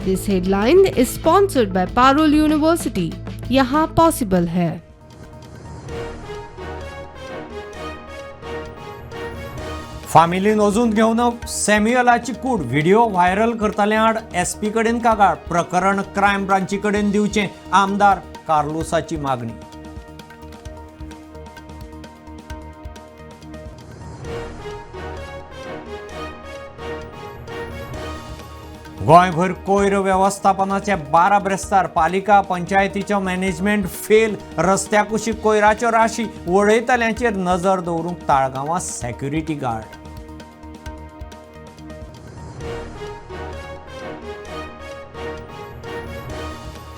This headline is sponsored by Parul University. यहाँ possible है। फामिलीन अजून घेवन सॅम्युअलाची कूड व्हिडिओ व्हायरल करतले आड एसपी कडेन कागाळ, प्रकरण क्रायम ब्रांची कडेन दिवचें, आमदार कार्लुसाची मागणी। गोंयभर कोयर वेवस्थापनाचे 12 ब्रेस्तार, पालिका पंचायतीचो मॅनेजमेंट फेल, रस्त्या कुशीक कोयराच्यो राशी, वडयतल्यांचेर नजर दवरूंक ताळगांवां सेक्युरिटी गार्ड।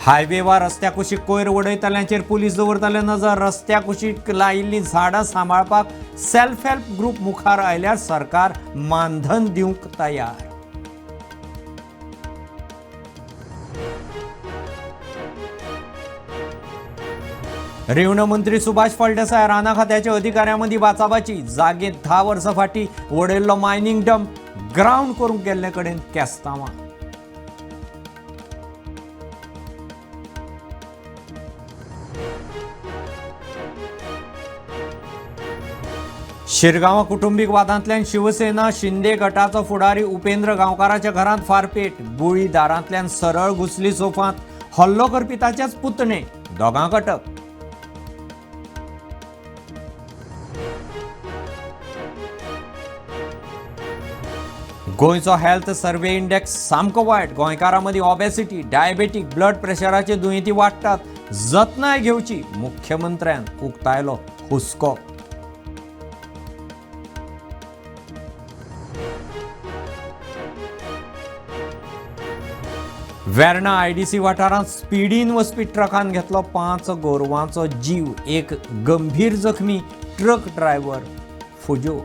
हायवे वा रस्त्या कुशीक कोयर वडयतल्यांचेर पुलीस दवरतले नजर, रस्त्या कुशीक लायिल्लीं झाडां सांबाळपाक सेल्फ हेल्प ग्रुप मुखार आयल्यार सरकार मानधन दिवंक तयार। रेव्हन्यू मंत्री सुभाष फळदेसाय रानां खात्याच्या अधिकाऱ्यां मदीं बाचाबाची, जागेंत 10 वर्सां फाटीं वडयल्लो मायनींग डंप ग्रावंड करूंक गेल्ले कडेन केस्तांवां। शिरगांव कुटुंबीक वादांतल्यान शिवसेना शिंदे गटाचो फुडारी उपेंद्र गांवकाराच्या घरांत फारपेट, गुळी दारांतल्यान सरळ घुसली सोफांत, हल्लो करपी ताच्याच पुतणे, दोगांक अटक। गोंयचो हेल्थ सर्वे इंडेक्स सामको वायट, गोंयकारां मदीं ऑबेसिटी, डायबेटीक, ब्लड प्रेशराचे दुयेंती वाडटात, जतनाय घेवची, मुख्यमंत्र्यान उक्तायलो हुस्को। वेर्णा आयडीसी वाठारांत स्पिडीन वचपी ट्रकान घेतलो 5 गोरवांचो जीव, एक गंभीर जखमी, ट्रक ड्रायव्हर फुजो।